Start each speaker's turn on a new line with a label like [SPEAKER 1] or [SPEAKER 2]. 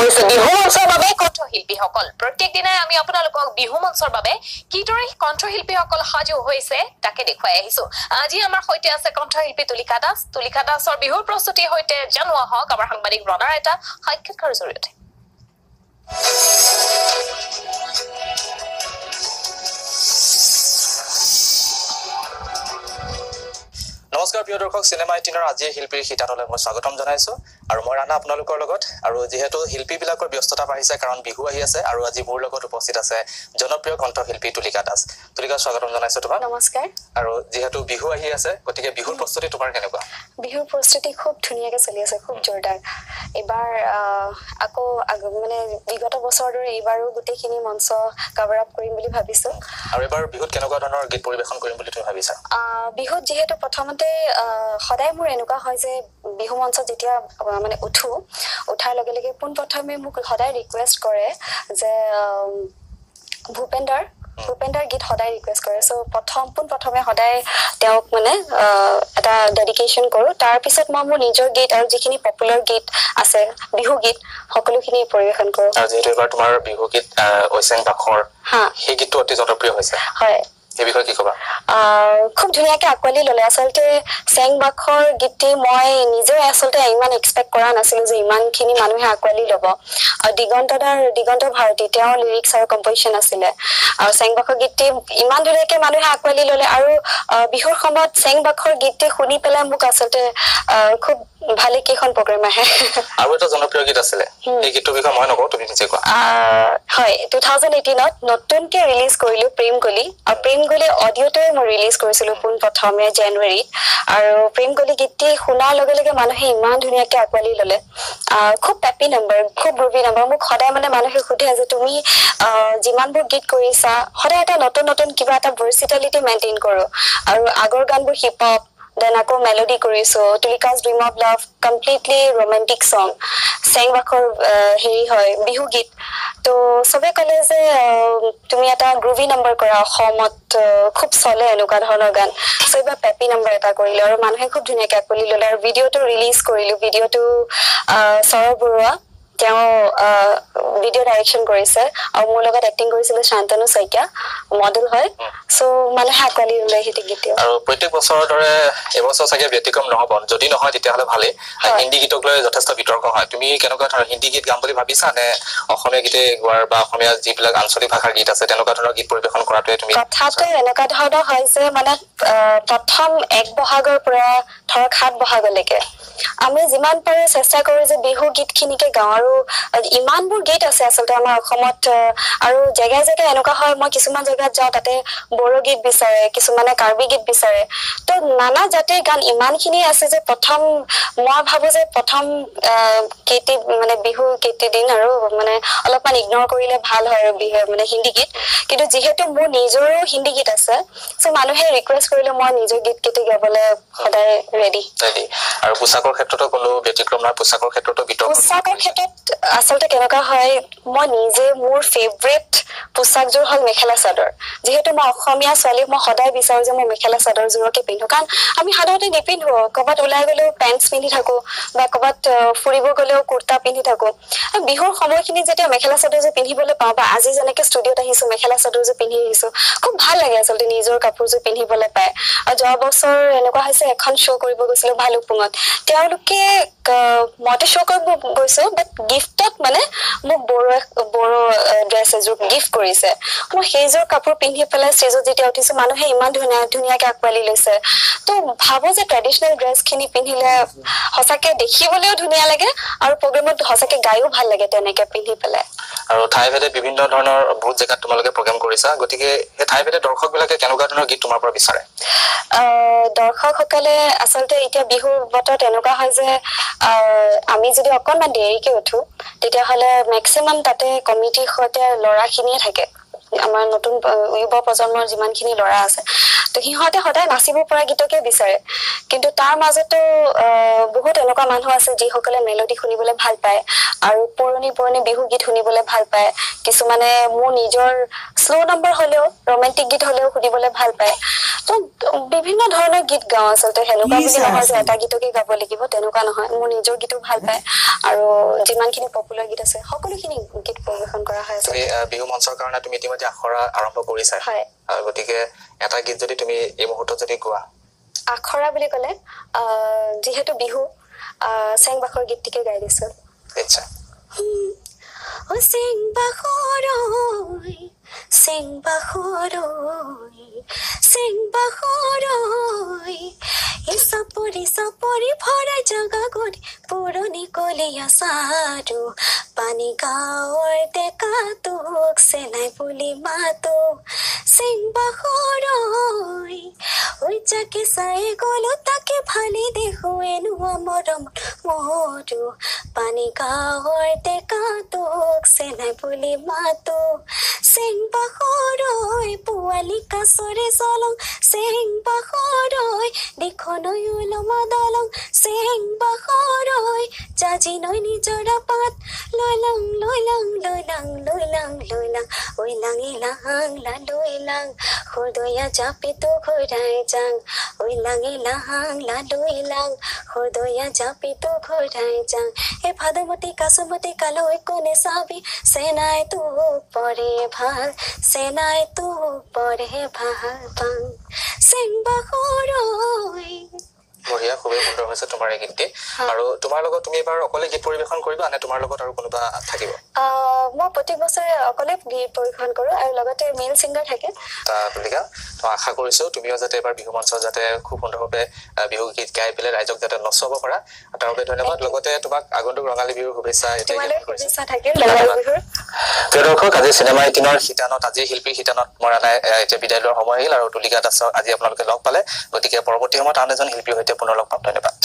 [SPEAKER 1] হৈছে বিহু মঞ্চৰ বাবে কণ্ঠশিল্পীসকল। প্ৰত্যেক দিনাই আমি আপোনালোকক বিহু মঞ্চৰ বাবে কিদৰে কণ্ঠশিল্পীসকল সাজু হৈছে তাকে দেখুৱাই আহিছো। আজি আমাৰ সৈতে আছে কণ্ঠশিল্পী তুলিকা দাস। তুলিকা দাসৰ বিহুৰ প্ৰস্তুতিৰ সৈতে জনোৱা হওক আমাৰ সাংবাদিক ৰণাৰ এটা সাক্ষাৎকাৰৰ জৰিয়তে।
[SPEAKER 2] নমস্কাৰ প্ৰিয় দৰ্শক, চিনেমা 18ৰ আজিৰ শিল্পীৰ শিতানলৈ মই স্বাগতম জনাইছো আৰু মই ৰাণা আপোনালোকৰ লগত। আৰু যিহেতু শিল্পীবিলাকৰ ব্যস্ততা বাঢ়িছে কাৰণ বিহু আহি আছে, আৰু আজি মোৰ লগত উপস্থিত আছে জনপ্ৰিয় কণ্ঠশিল্পী তুলিকা দাস। তুলিকা, স্বাগতম জনাইছো তোমাক।
[SPEAKER 3] নমস্কাৰ।
[SPEAKER 2] আৰু যিহেতু বিহু আহি আছে, গতিকে বিহুৰ প্ৰস্তুতি তোমাৰ কেনেকুৱা?
[SPEAKER 3] বিহুৰ প্ৰস্তুতি খুব ধুনীয়াকৈ চলি আছে, খুব জোৰদাৰ। এইবাৰ আকৌ মানে বিগত বছৰৰ দৰে এইবাৰো গোটেইখিনি মঞ্চ কভাৰ আপ কৰিম বুলি ভাবিছো।
[SPEAKER 2] আৰু এইবাৰ বিহুত কেনেকুৱা ধৰণৰ গীত পৰিৱেশন কৰিম বুলি তুমি ভাবিছা?
[SPEAKER 3] বিহুত যিহেতু প্ৰথমতে সদায় মোৰ এনেকুৱা হয় যে বিহু মঞ্চত যেতিয়া মানে উঠো, উঠাৰ লগে লগে পোনপ্ৰথমে মোক সদায় ৰিকুৱেষ্ট কৰে যে ভূপেন্দাৰ গীত সদায় ৰিকুৱেষ্ট কৰে। চ' পোনপ্ৰথমে সদায় তেওঁক মানে এটা ডেডিকেশ্যন কৰোঁ। তাৰপিছত মই মোৰ নিজৰ গীত আৰু যিখিনি পপুলাৰ গীত আছে বিহু গীত সকলোখিনি পৰিৱেশন কৰোঁ।
[SPEAKER 2] আৰু যিহেতু এইবাৰ তোমাৰ বিহু গীত ঐচেং বাখৰ, সেই গীতটো অতি জনপ্ৰিয় হৈছে,
[SPEAKER 3] হয়,
[SPEAKER 2] এই বিষয়ে কি ক'বা?
[SPEAKER 3] খুব ধুনীয়াকৈ আঁকোৱালি ল'লে। আচলতে চেং বাখৰ গীতটি মই নিজেও আচলতে ইমান এক্সপেক্ট কৰা নাছিলো যে ইমানখিনি মানুহে আঁকোৱালি ল'ব। আৰু দিগন্ত ভাৰতী, তেওঁৰ লিৰিক্স আৰু কম্পজিশ্যন আছিলে। আৰু চেং বাখৰ গীতটি ইমান ধুনীয়াকৈ মানুহে আঁকোৱালি ল'লে। আৰু বিহুৰ সময়ত চেং বাখৰ গীতটি শুনি পেলাই মোক আচলতে খুব ভালে কেইখন প্ৰগ্ৰেম আহে।
[SPEAKER 2] আৰু এটা জনপ্ৰিয় গীত আছিলে, এই গীতটোৰ বিষয়ে মই নকওঁ, তুমি নিজে কোৱা।
[SPEAKER 3] হয়, 2018ত নতুনকে ৰিলিজ কৰিলো প্ৰেম গলি। আৰু প্ৰেম গলি অডিঅ'টোৱে মই ৰিলিজ কৰিছিলো পোনপ্ৰথমে জানুৱাৰীত। আৰু প্ৰেম গলি গীতটি শুনাৰ লগে লগে মানুহে ইমান ধুনীয়াকে আঁকোৱালি ল'লে। খুব পেপি নম্বৰ, খুব গ্ৰুভি নম্বৰ। মোক সদায় মানে মানুহে সোধে যে তুমি যিমানবোৰ গীত কৰিছা সদায় এটা নতুন নতুন কিবা এটা ভাৰ্চিটেলিটি মেইনটেইন কৰোঁ। আৰু আগৰ গানবোৰ হিপ হপ, then আকৌ মেলোডি কৰিছো। Tulika's dream of love completely romantic song, চেং বাখৰ হেৰি হয় বিহু গীত। ত' চবে ক'লে যে তুমি এটা গ্ৰুভি নম্বৰ কৰা, অসমত খুব চলে এনেকুৱা ধৰণৰ গান। চ' এইবাৰ পেপি নম্বৰ এটা কৰিলো আৰু মানুহে খুব ধুনীয়াকে আঁকোৱালি ল'লে। আৰু ভিডিঅ'টো ৰিলিজ কৰিলো। ভিডিঅ'টো সৌৰভ বৰুৱা, তেওঁ ভিডিঅ' ডাইৰেকশ্যন কৰিছে আৰু মোৰ লগত এক্টিং কৰিছিলে শান্তনু শইকীয়া, মডেল হয়। চ' মানুহে আঁকোৱালি ল'লে সেইটো গীতটো।
[SPEAKER 2] আৰু প্ৰত্যেক বছৰৰ দৰে এবছৰ চাগে ব্যতিক্ৰম নহ'ব, যদি নহয় তেতিয়াহ'লে ভালেই। হিন্দী গীতক লৈ যথেষ্ট বিতৰ্ক হয়, তুমি কেনেকুৱা ধৰণৰ হিন্দী গীত গাম বুলি ভাবিছা নে অসমীয়া গীতে গোৱাৰ বা অসমীয়া যিবিলাক আঞ্চলিক ভাষাৰ গীত আছে তেনেকুৱা ধৰণৰ গীত পৰিৱেশন কৰাটোৱে তুমি?
[SPEAKER 3] কথাটো এনেকুৱা ধৰণৰ হয় যে মানে প্ৰথম 1 বহাগৰ পৰা ধৰক 7 বহাগলৈকে আমি যিমান পাৰো চেষ্টা কৰোঁ যে বিহু গীতখিনিকে গাওঁ। আৰু ইমানবোৰ গীত আছে আচলতে আমাৰ অসমত। আৰু জেগাই জেগাই এনেকুৱা হয়, মই কিছুমান জেগাত যাওঁ তাতে বড়ো গীত বিচাৰে, কিছুমানে কাৰ্বি গীত বিচাৰে। ত' নানা জাতিৰ গান ইমানখিনি আছে যে প্ৰথম মই ভাবো যে প্ৰথম কেইটি মানে বিহু কেইটি দিন আৰু মানে অলপমান ইগন'ৰ কৰিলে ভাল হয় আৰু বিহু মানে হিন্দী গীত। কিন্তু যিহেতু মোৰ নিজৰো হিন্দী গীত আছে, চ' মানুহে ৰিকুৱেষ্ট কৰিলে মই নিজৰ গীত কেইটি গাবলৈ সদায় ৰেডি।
[SPEAKER 2] আৰু পোছাকৰ ক্ষেত্ৰতো কোনো ব্যতিক্ৰম নহয়? পোছাকৰ ক্ষেত্ৰতো বিতৰ্ক?
[SPEAKER 3] পোছাকৰ ক্ষেত্ৰত আচলতে কেনেকুৱা হয়, মই নিজে মোৰ ফেভৰেট পোছাকযোৰ হ'ল মেখেলা চাদৰ। যিহেতু মই অসমীয়া ছোৱালী, মই সদায় বিচাৰো যে মই মেখেলা চাদৰযোৰকে পিন্ধো। কাৰণ আমি সাধাৰণতে নিপিন্ধো, ক'ৰবাত ওলাই গ'লেও পেণ্টছ পিন্ধি থাকো বা ক'ৰবাত ফুৰিব গ'লেও কুৰ্তা পিন্ধি থাকো। বিহুৰ সময়খিনি যেতিয়া মেখেলা চাদৰযোৰ পিন্ধিবলৈ পাওঁ বা আজি যেনেকে ষ্টুডিঅ'ত আহিছো মেখেলা চাদৰযোৰ পিন্ধি আহিছো, খুব ভাল লাগে আচলতে নিজৰ কাপোৰযোৰ পিন্ধিবলৈ পায়। আৰু যোৱা বছৰ এনেকুৱা হৈছে, এখন শ্ব' কৰিব গৈছিলো ভালুকপুঙত, তেওঁলোকে মইতো শ্ব' কৰিব গৈছো, বাট গিফ্টত মানে মোক বড়ো ড্ৰেছ এযোৰ গিফ্ট কৰিছে। মই সেইযোৰ কাপোৰ পিন্ধি পেলাই ষ্টেজত যেতিয়া উঠিছো, মানুহে ইমান ধুনীয়া ধুনীয়াকে আঁকোৱালি লৈছে। ত' ভাবো যে ট্ৰেডিশ্যনেল ড্ৰেছখিনি পিন্ধিলে সঁচাকে দেখিবলৈও ধুনীয়া লাগে আৰু প্ৰগ্ৰেমত সঁচাকে গায়ো ভাল লাগে তেনেকে পিন্ধি পেলাই।
[SPEAKER 2] আৰু ঠাইভেদে বিভিন্ন ধৰণৰ বহুত জেগাত তোমালোকে প্ৰগ্ৰেম কৰিছা, গতিকে সেই ঠাইভেদে দৰ্শক বিলাকে কেনেকুৱা ধৰণৰ গীত তোমাৰ পৰা বিচাৰে?
[SPEAKER 3] দৰ্শকসকলে আচলতে এতিয়া বিহুৰ বতৰত এনেকুৱা হয় যে আমি যদি অকণমান দেৰিকে উঠো তেতিয়াহ'লে মেক্সিমাম তাতে কমিটিৰ সৈতে ল'ৰাখিনিয়ে থাকে, আমাৰ নতুন যুৱ প্ৰজন্মৰ যিমানখিনি ল'ৰা আছে তো সিহঁতে সদায় নাচিব পৰা গীতকে বিচাৰে। কিন্তু তাৰ মাজতো বহুত এনেকুৱা মানুহ আছে যিসকলে মেলোডি শুনিবলৈ ভাল পায় আৰু পুৰণি পুৰণি বিহু গীত শুনিবলৈ ভাল পায়। কিছুমানে মোৰ নিজৰ শ্ল' নম্বৰ হ'লেও ৰোমান্টিক গীত হ'লেও শুনিবলৈ ভাল পায়। তো বিভিন্ন ধৰণৰ গীত গাওঁ আচলতে, সেনেকুৱা বুলি নহয় যে এটা গীতকে গাব লাগিব, তেনেকুৱা নহয়। মোৰ নিজৰ গীতো ভাল পায় আৰু যিমানখিনি পপুলাৰ গীত আছে সকলোখিনি গীত পৰিৱেশন কৰা হয়।
[SPEAKER 2] তুমি বিহু মঞ্চৰ কাৰণে তুমি ইতিমধ্যে আখৰা আৰম্ভ কৰিছা, গতিকে এটা গীত যদি তুমি এই মুহূৰ্তত যদি গোৱা?
[SPEAKER 3] আখৰা বুলি ক'লে যিহেতু বিহু, চেং বাখৰ গীতটিকে গাই দিছো।
[SPEAKER 2] নিশ্চয়।
[SPEAKER 3] চেং বাখৰ, চেং বাখৰ, চেং বাখৰ, চাপৰি চাপৰি ভৰাই জাগা গৰি পুৰণি কলীয়া চাৰু, পানী গাঁৱৰ ডেকা তোক চেনাই বুলি মাতো, চেং বাখৰ। ঐ যাকে চাই গলো তাকে ভালে দেখো এনুৱা মৰম মোৰো, পানী গাঁৱৰ ডেকা তোক চেনাই বুলি মাতো, চেং বাখৰ। পোৱালি কাছৰে চলং, চেং বাখৰ, দিখনৈ ওলমা দলং, চেং বাখৰ, জাজি নৈ নিজৰা পাত, লৈলাং লৈলাং লৈলাং লৈলাং লৈলাং, ঐলাং ইলাং লা লৈলাং, হৃদয়া জাপিতো ঘূৰাই যাং, ঐলাং ইলাং লা লৈলাং, হৃদয়া জাপিতো ঘূৰাই যাং। এ ভাদমতী কাছমতী কালৈ কোনে চাবি, চেনাই তোক পৰে ভাল, চেনাই তোক পৰে ভাল পাং, চেং বাখৰ।
[SPEAKER 2] বঢ়িয়া, খুবেই সুন্দৰ হৈছে তোমাৰ এই গীতটি। আৰু তোমাৰ লগত তুমি এবাৰ অকলে গীত পৰিৱেশন কৰিবা নে তোমাৰ লগত আৰু কোনোবা থাকিব?
[SPEAKER 3] মই প্ৰত্যেক বছৰে অকলে গীত পৰিৱেশন কৰোঁ আৰু লগতে মেল ছিংগাৰ থাকে।
[SPEAKER 2] তুলিকা, তো আশা কৰিছো তুমিও যাতে এবাৰ বিহু মঞ্চত যাতে খুব সুন্দৰভাৱে বিহু গীত গাই পেলাই ৰাইজক যাতে নচুৱাব পাৰা, তাৰ বাবে ধন্যবাদ। লগতে তোমাক আগন্তুক ৰঙালী বিহুৰ শুভেচ্ছা। প্ৰিয় দৰ্শক, আজি চিনেমা 18ৰ শিতানত, আজি শিল্পীৰ শিতানত মই ৰাণাই এতিয়া বিদায় লোৱাৰ সময় আহিল আৰু তুলিকা দাসক আজি আপোনালোকে লগ পালে। গতিকে পৰৱৰ্তী সময়ত আন এজন শিল্পীৰ সৈতে পুনৰ লগ পাম। ধন্যবাদ।